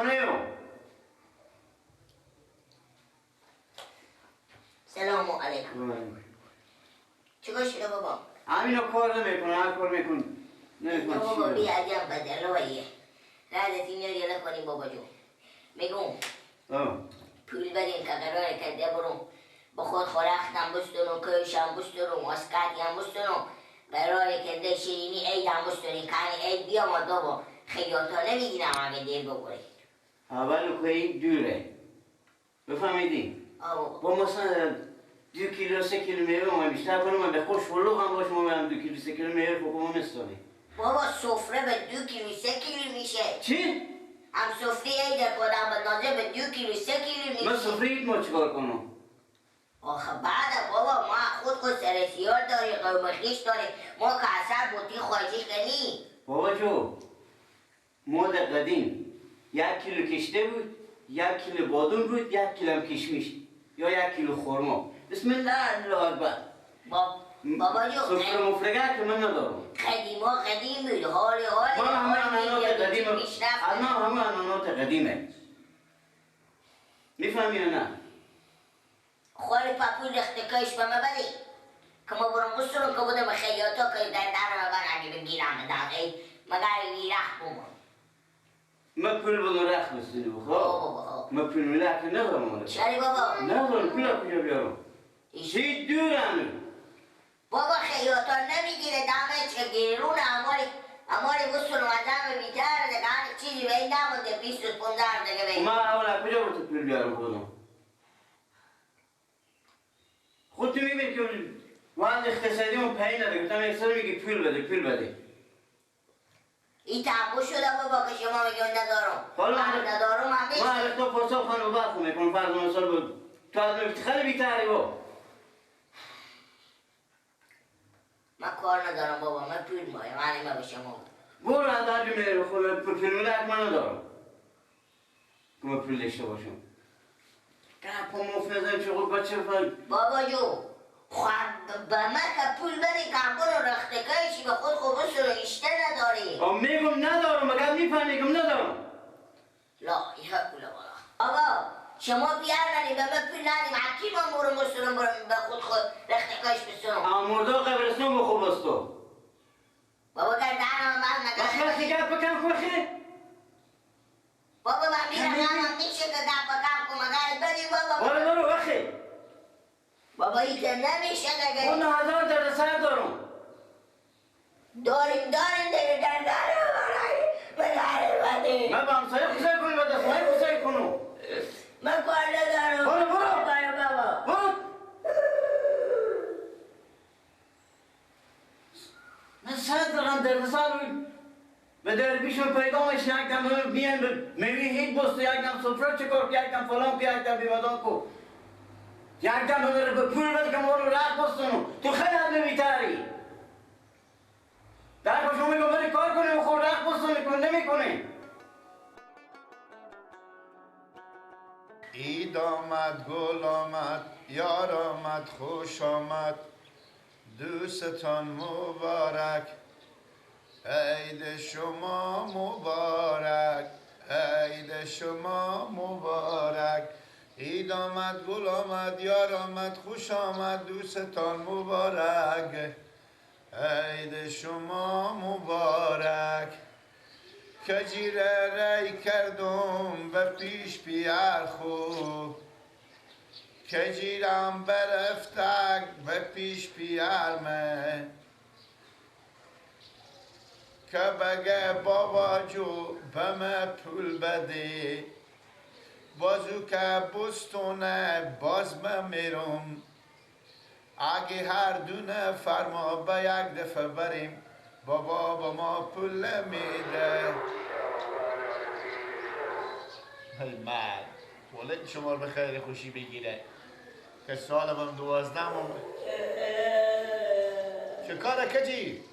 خونه رو. سلام علیکم. چیکار شده بابا؟ همینو کار نمیکنه، هر کار میکنه. نمیکنه چی؟ بابا بیا ازیم بدلویه. رازت اینا رو کنیم بابا جون. میگم پول بدین که قراره کرده برم با خود خورختم بستونم، کشم بستونم، اسکاتی هم بستونم، قراره کرده شیرینی عید هم بستونی کنی عید بیا ما بابا خیاطا نمیگیرم اگه دیر ببری. اول که این دوره بفهمیدی؟ با مثلا 2 کیلو 3 کیلو میوه ما بیشتر کنم، من به خوش فلوق هم باش، ما برم 2 کیلو 3 کیلو میوه خب ما مستانی. بابا سفره به 2 کیلو 3 کیلو میشه. چی؟ هم سفره عید خودم به نازه به 2 کیلو 3 کیلو میشه. من سفره عید ما چیکار کنم؟ آخه بعد بابا ما خود سرسیار داری، قوم خویش داری، ما که اصلا بوتی خواهشش که نی. بابا جو ما در قدیم 1 کیلو کشته بود، 1 کیلو بادون بود، 1 کیلو هم کشمیش یا 1 کیلو خرما. بسم الله الله اکبر. بابا جو سفره مفرگه که من ندارم. قدیما قدیم بود، حال حال ما همه عنعنات قدیمه، همه عنعنات قدیمه. میفهمی یا نه؟ خواهی پاپول رختکایش به من بدی که ما برم بسرم که بودم خیاطا که در درم من اگه بگیرم در مگر رخت بوم. ما پول بدون رخت بسونی بخواه؟ ما پول ملک ندارم. چرا بابا؟ ندارم پول کجا بیارم؟ چی دورم؟ بابا خیاطا نمیگیره دمه چه گیرون اماری بسونم از دم بیتر دیگه چیزی به این نمونده 20-15 دیگه به این. من اول کجا باید پول بیارم خودم؟ خود تو میبینی که وضع اقتصادی اون پایین نداره. گفتم یک سال میگی پول بده پول بده. این تنبو شده بابا که شما میگی ندارم. من ندارم هم بیشتر. من تو پرسا خانم برخو میکنم فرض مثال بود. تو از من خیلی بیتری با. من کار ندارم بابا، من پول مایم، من ما به شما. برو از در جمله خود پول ملک من ندارم. که من پول داشته باشم. گپ و مفت نزن چه خود بچه فهم. بابا جو خب به من که پول بدی که برو رختکایشی به خود خوب بسرو ایشته نداری. میگم ندارم مگر میفهمی که ندارم. لا یه پول بالا. آقا شما بیار ندیم به من پول ندیم حکی من برو بسرم برو به خود خود رختکایش بسرم. آموردا قبرستان به خوب بستو. بابا که دهنم من نگه. وقتی گپ بکن خوخی. بابا من میرم هم میشه که گپ کم کن مگر بدی بابا. برو برو وخی. بابا این که نمیشه دیگه. اون 1000 درد سر دارم. داریم دیگه در دارم برای بدی. من با همسایه خوشای کنم با دستمایه خوشای کنم. من کار ندارم. برو برو. بابا. برو. من 100 رقم درد سر به در بیشون پیدا میشه یک دم بیان میوی هیچ بست یک دم سفره چکار یک دم فلان یک دم بیمدان کو یک دم به پول بده که ما رو رخت بستونم. تو خیلی از بیتری در باشون میگم بری کار کنی و خود رخت بستونی کن نمیکنی. عید آمد گل آمد یار آمد خوش آمد دوستان مبارک عید شما مبارک عید شما مبارک. عید آمد گل آمد یار آمد خوش آمد دوستان مبارک عید شما مبارک. کجیره ری کردم و پیش پیار خو کجیرم برفتک و پیش پیارمه که بگه بابا جو به من پول بده بازو که بستونه باز من میرم اگه هر دو نفر ما به یک دفعه بریم بابا با ما پول میده. ای مرد ولد شما رو به خیر خوشی بگیره که سالم 12 چه کاره کجی؟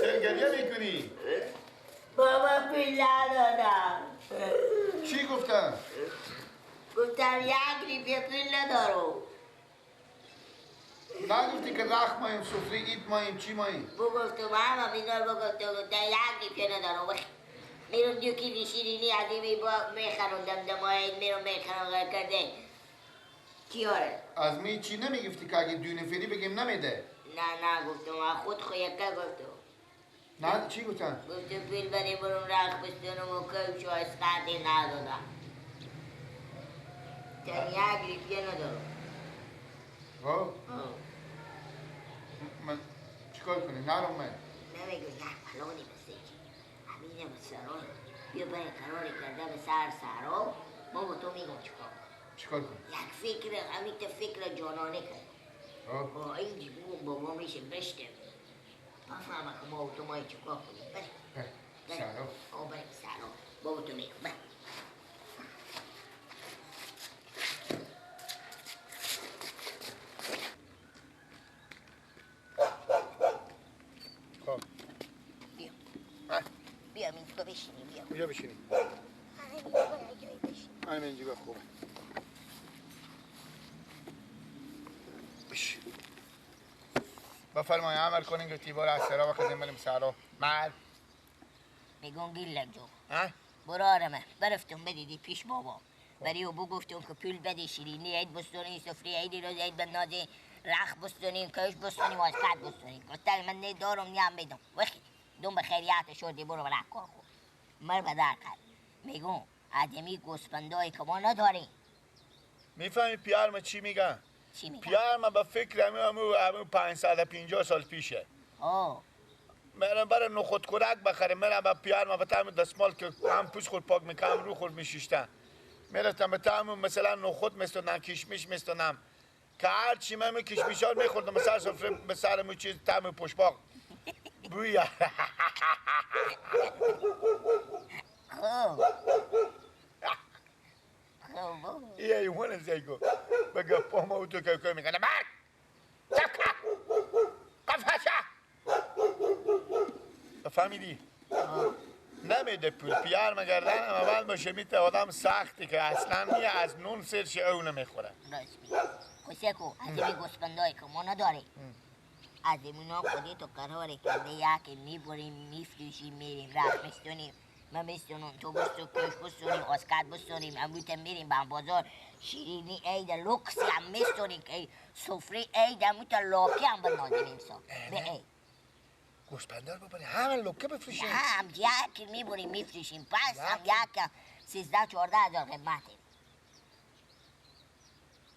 چرا گریه میکنی؟ بابا پول ندادم. چی گفتم؟ گفتم 1 ریپیه پول ندارم. نگفتی که رخ ماییم، سفره اید ماییم، چی ماییم؟ بگفتم همه اینا رو بگفتم، گفتم یک ریپیه ندارم. میرم 2 کیلو شیرینی از این میخرم دمدمای میرم میخرم غیر کرده. کیاره؟ از می چی نمیگفتی که اگه 2 نفری بگیم نمیده؟ نه نه گفتم، از خود خویکه گفتم. نه چی گفتن؟ گفتم پول بده برم رخ بستونم و کش و اسقاطی ندادم. تن یک ریپیه ندارم. خب؟ من چیکار کنی؟ نرم من. نمیگم یک پلانی بسیج. همینه به سرای. بیا برای قراری کرده به سر سرا. ما با تو میگم چیکار کنی؟ چیکار کنی؟ یک فکر، همین فکر جانانه کرد. آه این بگم بابا میشه بشته. بفهمه که ما و تو مایی چیکار کنیم. بریم. سرا. آه بریم سرا. بابا تو میگم. بریم. خب. بیا. بیا اینجا بشینی بیا. کجا بشینی؟ همین اینجا خوبه. بش. بفرمایید عمل کنین که تیبار از سرا بخزیم بریم سرا. مال. میگم گیلک جو. ها؟ برو من برفتم بدیدی پیش بابا. بری و بگفتم که پول بده شیرینی عید بستونی سفره عید روز عید بنازی رخ بستونیم کش بستونیم از کد بستونیم. گفتم من نه دارم نه هم بدم. وقتی دوم به خیریت شدی برو برای کار خود. مر به در کرد. میگم آدمی گوسفندایی که ما نداریم. میفهمی پیار ما چی میگن؟ چی میگن؟ پیار ما به فکر همون 550 سال پیشه. آه. من برای نخود کورک بخرم، من به پیار ما به طعم دستمال که هم پوست خود پاک میکنم هم رو خود میشیشتن. میرفتم به طعم مثلا نخود میستونم، کشمش میستونم. که هر چی من کشمش ها میخوردم سر سفره به سر چیز طعم پشپاق. بویا. خب. خب. یه ایوان زیگو. بگه پا ما تو که میگن مرگ. سکا. قفشه. فهمیدی؟ نمیده پول پیار مگردن اول باشه میته آدم سختی که اصلا میه از نون سرش او نمیخوره. راست میگه. خوشکو از این گوسفندایی که ما نداریم. از اینا خودی تو قراره کرده یکی میبریم میفروشیم میریم رفت میستونیم. من میستونم تو بستو کش بستونیم اسکات بستونیم امروز میریم به بازار شیرینی عید لوکس هم میستونیم که سفره عید امروز لاکی هم بنازیم امسال به عید. گوسفندار ببریم همه لوکه بفروشیم. هم یکی میبریم میفروشیم پس هم یک 13-14 هزار قیمته.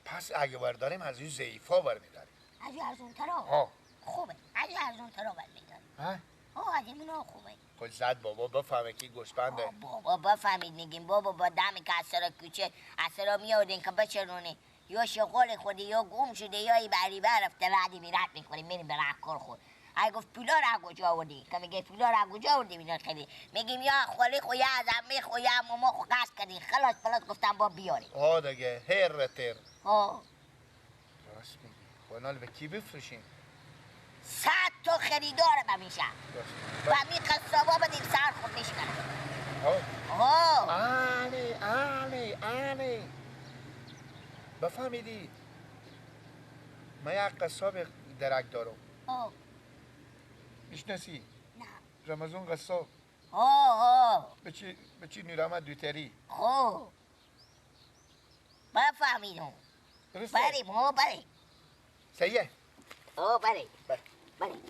پس اگه برداریم از این ضعیفا برمیداریم. از این ارزون‌ترا. خوبه از این ارزون‌ترا برمیداریم. ها؟ آه از اینا خوبه. خود زد بابا بفهمه که گوسفنده. بابا بفهمید میگیم بابا با دم که از سر کوچه از سرا میاردین که بچرونه یا شغال خودی یا گم شده یا ای بری برفته ردی میرد میکنیم میریم به رهکار خود. ای گفت پولا را کجا آوردی؟ که میگه پولا را کجا آوردی اینا خیلی میگیم یا خالی خو یا از عمه خو یا ماما خو قصد کردین خلاص خلاص گفتم با بیاریم. آه دیگه هر تر. آه راست میگی. خب به کی بفروشیم؟ 100 تا خریدار همیشه. و می قصابا بدیم سر خود میشکنه. آه آله آله آله بفهمیدی من یک قصاب درک دارم. آه میشناسی؟ نه. رمضان قصاب. آه به چی نورامد دوتری؟ خب بفهمیدم. بریم ها بریم. صحیحه؟ آه بریم. بریم.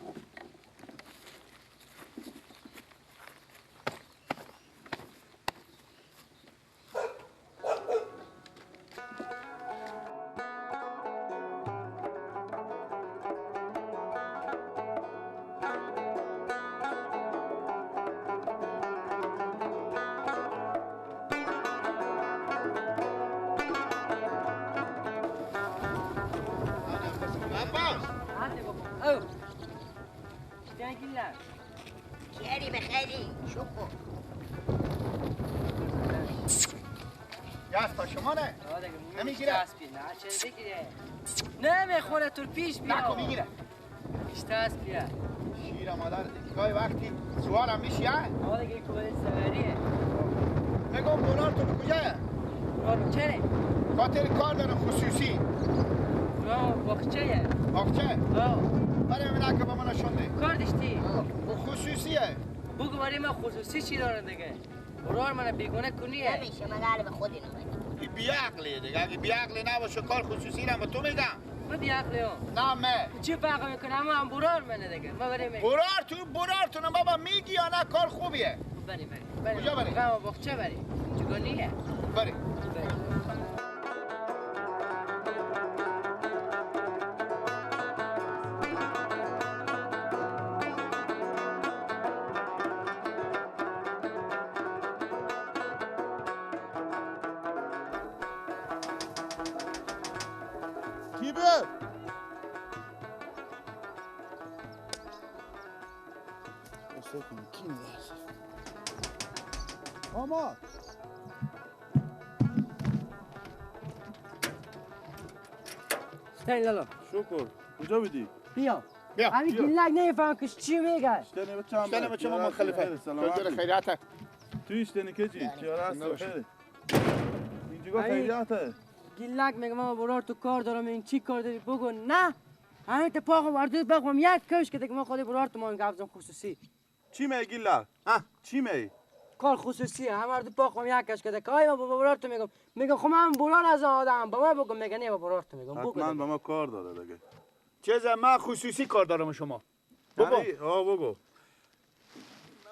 خیلی به خیلی شکر. یاس با شما نه؟ نمیگیره؟ نه چه بگیره؟ نمیخوره تو پیش بیا. نکو میگیره. بیشتر بیا. شیر مادر گاهی وقتی سوارم میشی ها؟ آره دیگه کوبل سواریه. میگم بولار تو به کجا؟ بولار چره؟ خاطر کار دارم خصوصی. باغچه. باغچه؟ آه. برای من که با من نشونده. کار داشتی؟ خصوصیه. بگو برای من خصوصی چی دارن دیگه؟ برار من بیگونه کنیه. نمیشه من قلب خود اینو بگم. این بی‌عقلیه دیگه. اگه بی‌عقلی نباشه کار خصوصی رو به تو میدم. من بی‌عقلی ام. نه من. چی فرق میکنه؟ اما هم برار منه دیگه. ما بریم. برار تو برار تو بابا میگی یا نه کار خوبیه. بریم بریم. کجا بریم؟ غم باغچه بریم. چگونیه؟ بریم. لالا شکر کجا بودی؟ بیا بیا همین گیلک نمیفهم که چی میگه. اشتنی بچه ما خلیفه کجا خیریته تو اشتنی که چی؟ چیاره هست خیره اینجا خیریته گیلک میگه ما برار تو کار دارم این چی کار داری بگو نه همین تپاق وردود بگم یک کش که دیگه ما خود برار تو ما این گفزم خصوصی چی میگی گیلک؟ ها چی میگی؟ کار خصوصی هم هر دو پاخم یک کش کده که آی ما با برار تو میگم میگم خب من برار از آدم با ما بگم میگه نه با برار تو میگم بگو حتما با ما کار داره دیگه چیز ما خصوصی کار دارم شما بگو آه بگو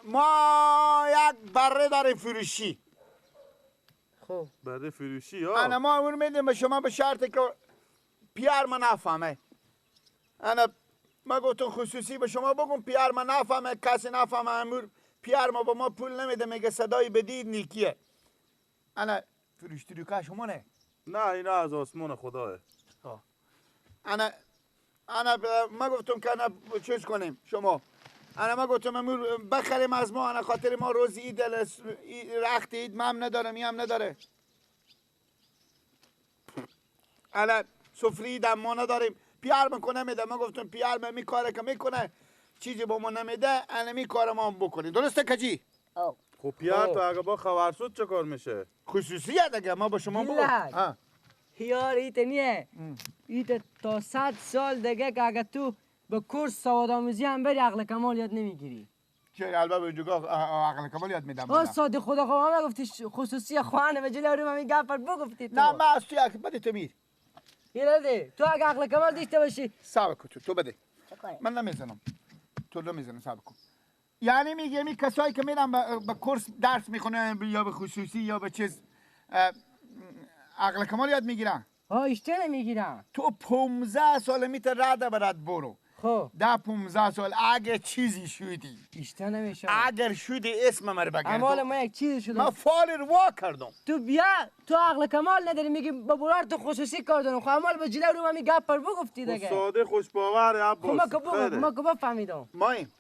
ما یک بره داریم فروشی خب بره فروشی ها انا ما اون میدیم به شما به شرط که پیار من نفهمه انا ما گفتم خصوصی به شما بگم پیار من نفهمه کسی نفهمه امور پیار ما با ما پول نمیده میگه صدای بدید نیکیه انا فروش تریکا شما نه نه اینا از آسمان خداه انا انا ما گفتم که انا چیز کنیم شما انا ما گفتم امور بخریم از ما انا خاطر ما روز عید رخت عید ما هم ندارم هم نداره انا سفره عید ما نداریم پیار میکنه میده ما گفتم پیار ما میکاره که میکنه چیزی با ما نمیده المی کار ما هم بکنیم درسته کجی؟ خب پیار تو اگه با خبر شد چه کار میشه؟ خصوصیه دیگه ما با شما بگو هیار ایت نیه ایت تا 100 سال دیگه که اگه تو به کورس سواد آموزی هم بری عقل کمال یاد نمیگیری چه البته اینجا عقل کمال یاد میدم آ صادق خدا خب ما گفتی خصوصی خوانه به جلوی رو من گپ بگفتی تو نه ما از تو یک بده تو میر ایراده تو اگه عقل کمال داشته باشی صبر کن تو بده من نمیزنم تو نمیزنم صبر کن یعنی میگه می کسایی که میرن به کورس درس میخونن یا به خصوصی یا به چیز عقل کمال یاد میگیرن ها اشته نمیگیرن تو 15 سال میت رد برد برو خب ده 15 سال اگه چیزی شدی اشته نمیشه اگر شدی اسم من بگرد امال ما یک چیزی شدم من فال رو وا کردم تو بیا تو عقل کمال نداری میگی با برار تو خصوصی کار دارم خب امال با جلو رو من گپ پر بگفتی دیگه ساده خوش باور عباس خب ما که بفهمیدم مایم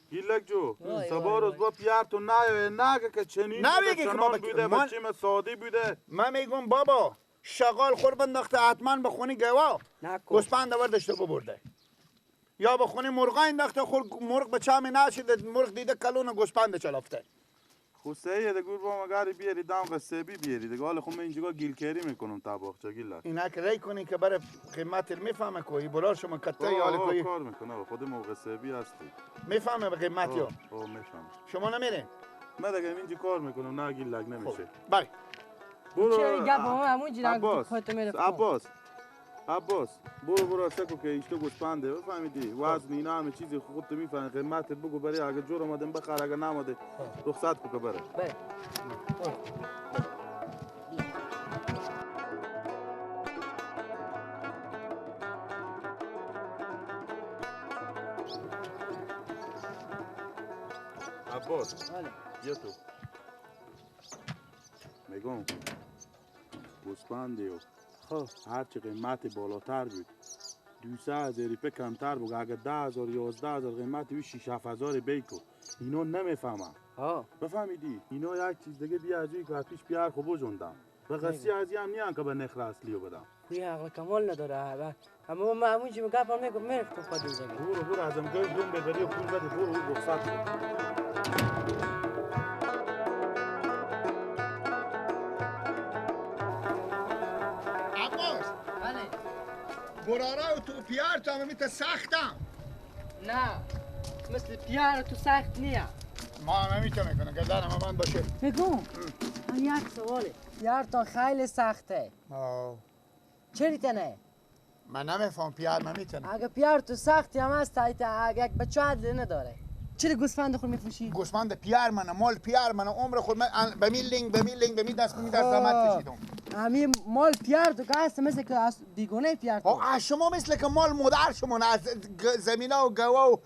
گیلک جو سبا روز با پیار تو نه نه که چنین بوده چنان بوده بچیم ساده بوده من میگم بابا شغال خور بنداخته حتما به خونه گوا گوسفند ورداشته ببرده یا به خونه مرغ انداخته خور مرغ به چام نشده مرغ دیده کلون گوسفند چلافته خوسه دیگه با مگاری بیاری دم قصه بی بیاری دیگه حالا خب من اینجا گیلکری میکنم طباخچه گیلک اینا که ری کنی که برای قیمت میفهمه کوی بلار شما کته یا کوی کار میکنه خود موقع سبی هستی میفهمه به قیمت یا میفهمه شما نمیره من دیگه اینجا کار میکنم نه گیلک نمیشه بله برو چه گپ همون جیرا خودت میره عباس عباس برو برو سکو که ایشتو گوسپنده بفهمیدی وزن اینا همه چیزی خودت میفهمی قیمت بگو برای اگه جور اومدم بخر اگه نامده رخصت کو که بره بره عباس بیا تو میگم گوسپنده خب هرچی قیمت بالاتر بود 200,000 ریپه کمتر بود اگه 10,000 11,000 قیمت بود 6-7,000 بیکو اینا نمیفهمم بفهمیدی اینا یک چیز دیگه بیا از که پیش بیار خب بجوندم و قصی از هم نیان که به نخر اصلی رو بدم کوی عقل کمال نداره اما من همون چی میگم میگم میرفتم خود اینجا برو برو ازم گوش دوم ببری و پول بده برو رخصت کن. برارا و تو پیار تو همه میته سختم. نه مثل پیار تو سخت نیه. ما همه میته میکنم که درم من باشه. میگم یک سواله، پیار تا خیلی سخته. چرا تنه؟ من نمیفهم پیار من میتونه. اگه پیار تو سختی هم هست اگه یک بچه عدل نداره. چرا گوسفند خود میفروشی؟ گوسفند پیار منه، مال پیار منه، عمر خود من به می لینگ به می لینگ به می دست به می دست زحمت کشیدم. همین مال پیار تو که هست مثل که از بیگونه پیار تو. شما مثل که مال مادر شما نه، از زمینا و گوا و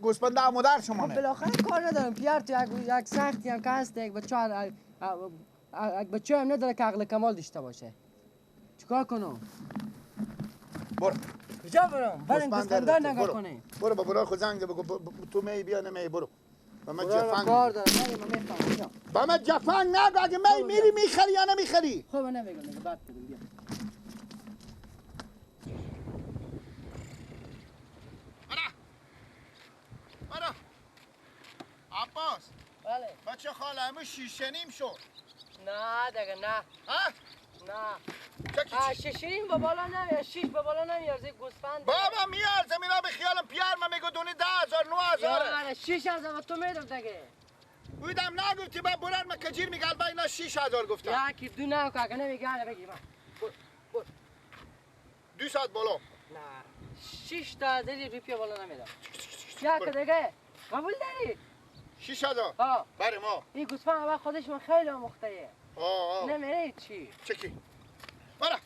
گوسفند مادر شما نه. بالاخره کار ندارم پیار تو یک سختی هم که هست، یک بچه یک بچه هم نداره که عقل کمال داشته باشه. چیکار کنم؟ برو. کجا برم؟ برم گوسفندا نگاه کنی. برو با برای خود زنگ بگو تو می بیا نمی برو. با من جفنگ کار دارم. نه من میفهمم. با من جفنگ نگو اگه می میری میخری یا نمیخری. خب نمیگم دیگه بعد بگم بیا. برو. برو. عباس. بله. بچه خاله همه 6.5 شد. نه دیگه نه. ها؟ نه. 6.5 با بالا نمیاد، 6 با بالا نمیارزه گوسفند. بابا میارزه، مینا به خیالم پیار من میگه دونی 10,000 9,000. نه 6,000 تو میدم دیگه. بودم نگفتی با برن من کجیر میگه با اینا 6,000 گفتم. یکی دو نه که اگه نمیگه بگی من. بر بر. 2 ساعت بالا. نه 6 تا دیگه روپیه بالا نمیدم. یک دیگه قبول داری؟ 6,000. ها. برای ما. این گوسفند اول خودش من خیلی آموخته. آه. نمیره چی؟ چکی. برو.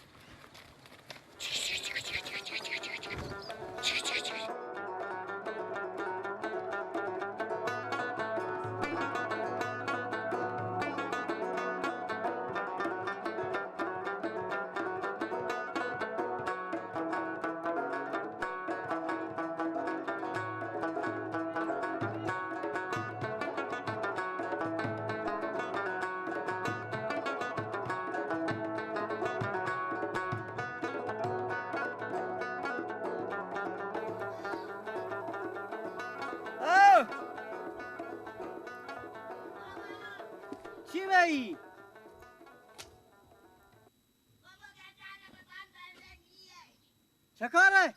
چه کاره؟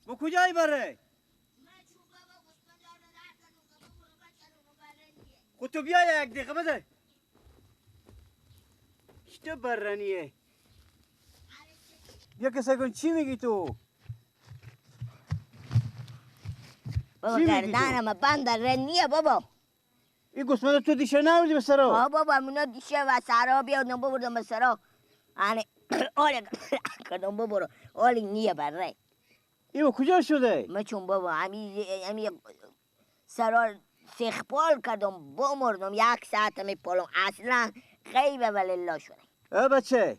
با کجایی بره؟ خود تو بیا یک دقیقه بده. چطور برنیه؟ بیا کسا کن چی میگی تو؟ بابا گردنم بند رنیه بابا. این گوسفند تو دیشه نبردی به سرا؟ ها بابا اونا دیشه و سرا بیادم ببردم به سرا. آنه آره کدام ببرو آلی نیه بره. ایو کجا شده؟ من چون بابا همی سرا سخپال کردم بمردم 1 ساعت می پالم اصلا غیب ولله شده. اه بچه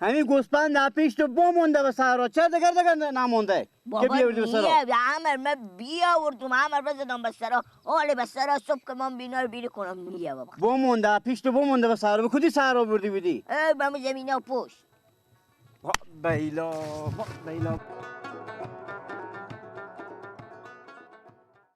همین گوسفند پیش تو بمونده به سرا چرا دگر دگر نمونده بابا که بیاوردی به سرا؟ نیه عمر من بیاوردم عمر بزدم به سرا آلی به سرا صبح که من بینا رو بیری کنم نیه بابا بمونده پیش تو بمونده به سرا. به کدی سرا بردی بودی؟ اه به زمینا پشت. بیلا بیلا.